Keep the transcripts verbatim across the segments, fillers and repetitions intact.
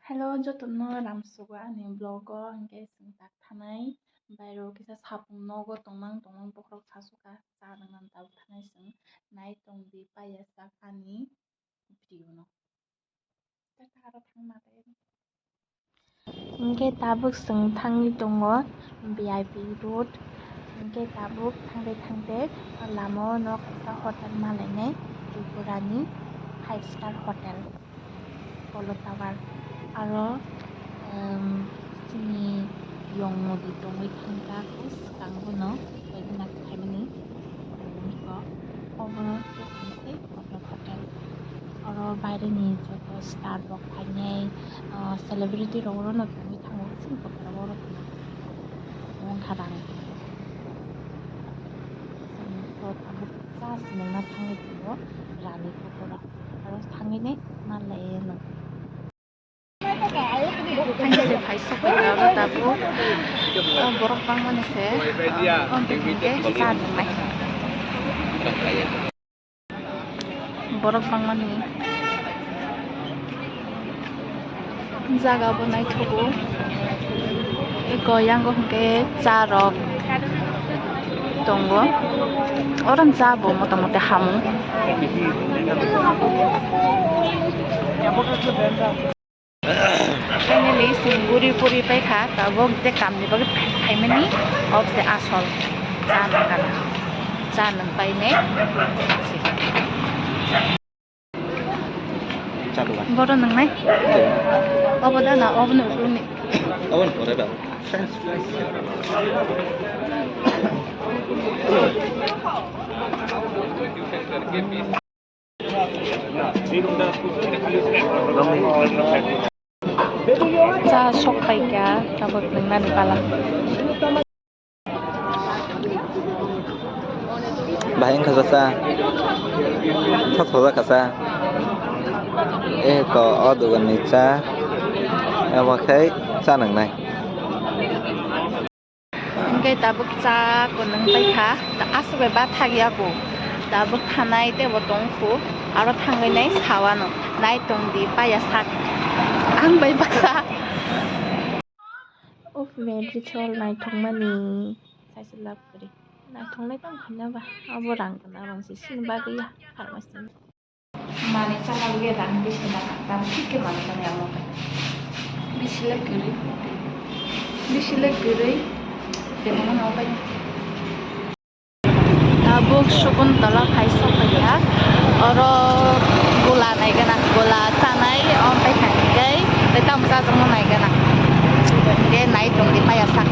Hello, jotono ramsugo ani vlog o, hwnkhe chwng tak thanai bairo kisa sapung nogo tongmang tongmang bokhorok sasuka cha rwngna tabuk thanai chwng nai tongdi paiya sak ani video no. Hwnkhe tabuk chwng thangwi tongo V I P road. Hwnkhe tabuk thangde thangde lama o no kaisa hotel malainai Tripurani five star hotel Polo Tower. Aro, um, chini yong nodi tongwi thangjak o swkango no khaimani. Obo tei hotel. Oro baireni joto star rok phainai, ah, celebrity rok orono tongwi thango, chini kotor oro tongwi thango. Wngkha rang. Chini to tabuk cha sinimna thangwi tongo, rani pokora. Aro thangwi nai manlaiya no. Thangwi se phai sok pai oro tabuk. O borok bangmani se, o bini khe cha nwngnai. Borok bangmani jaga bo naithogo. Eko yango hwnkhe cha rok tongo. Oro cha bo motamoti hamung. Finally, chwng guri puri paikha, tabuk je kamni bagwi phaimani, obse asol cha nang gana, cha nang painai. Boro nwngnai? Obo da na, obo ni ukulni? Obo ni pore ba. Cha sok paikha, tabuk nwngnani pala. Bahai wngkha cha. Thok thok kha cha. Eko o dogan ni cha. Omo khai cha nwngnai. Hwnkhe tabuk cha kwnwng paikha, aswk bai bathak yago. Tabuk thanai teibo tongkhu, aro thangwi nai sawano. Nai tongdi paiya sak. Ang bai baksa. Uff, Metro chol naithokmani. Saise love kwrwi. Naithoknai tong khamya ba. Abo rang gwnang rang se chini bagwi ya. Pharmacy. Manwi chana bagwi rang bisi nang, rang thik khe manwi chana amo bai. Bisi le kwrwi, bisi le kwrwi, tebo mano bai. Tabuk Saguntola phai sokpaiya, oro gola nai gana, gola chanai, o bai thangwi tei tamo chajakno nai gana, hwnkhe nai tongdi paiya sak.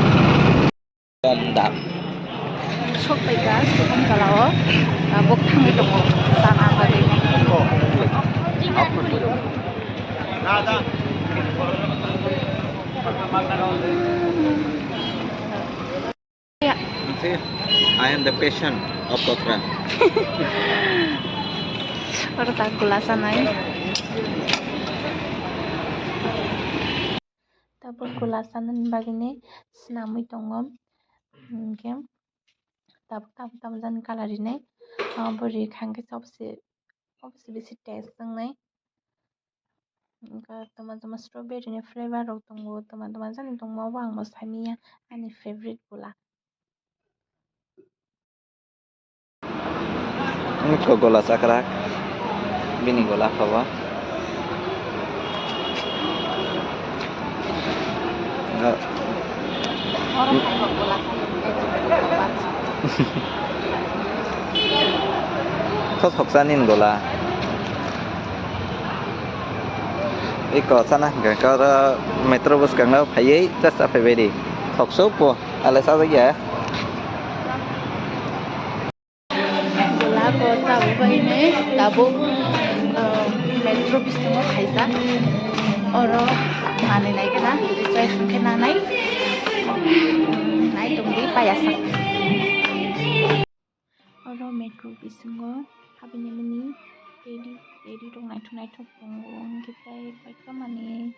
Sok paikha, Saguntola o, ah, bok thangwi tongo, chana bagwi. I am the patient of Kotra. Oro ta gola chanai. Tabuk gola chanani bagwi nai swnamwi tongo. Hwnkhe tabuk tamo tamo jani colour rinai. Abo ri kha hwnkhe sobse, sobse bisi taste wngnai. Hwnkhe tama tama strawberry ni flavour rok tongo, tama tama jani tongo, obo ang bo saimanya ani favorite gola. Nukho gola chakrak, bini gola kha o. Tho thoksa nini gola. Eko chana hwnkha khe oro metro bwskango phaiwi cha cha phaibaidi. Thoksa po, ale chajakya. Gola ko tabuk bai hinwi tabuk, ah, metro bisingo khaijak. Oro manwi nai gana, choice wngkhe nanai. Nai tongdi paiya sak. Oro metro bisingo habini mani teddy, teddy rok naithok naithok tongo, hwnkhe tei koito manwi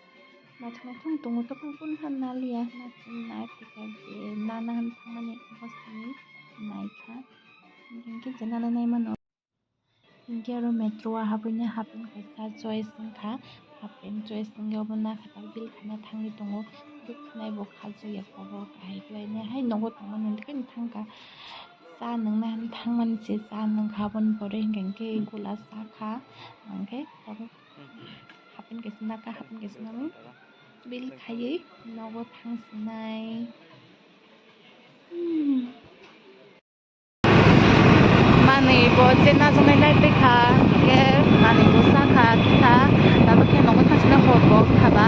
naithok naithok tongo, tei phano kunu phano naliya, naithok naithok je nana hinwi thangmani bwskango naikha, hwnkhe je nana naimano. Hwnkhe oro metro o habwini hapung kaisa choice wngkha. Half pant choice wngya, obo nakha ta bill khaina thangwi tongo. Bill khanai bo khajak ya kobo kahai khlainai hai nogo tongmani hwnkhe thangkha. Cha nungna hinwi thangmani se cha nungkha, aboni pore hinkhe gula cha kha. Hinkhe oro half pant kaisa nakha, half pant kaisa nangwi bill khaiwi nogo thangsinai. Hmm. Manwi bo je najaknai lai paikha, hinkhe manwi bo chakha kisa, tabukhe nogo thangsinai hor bo wngkha ba.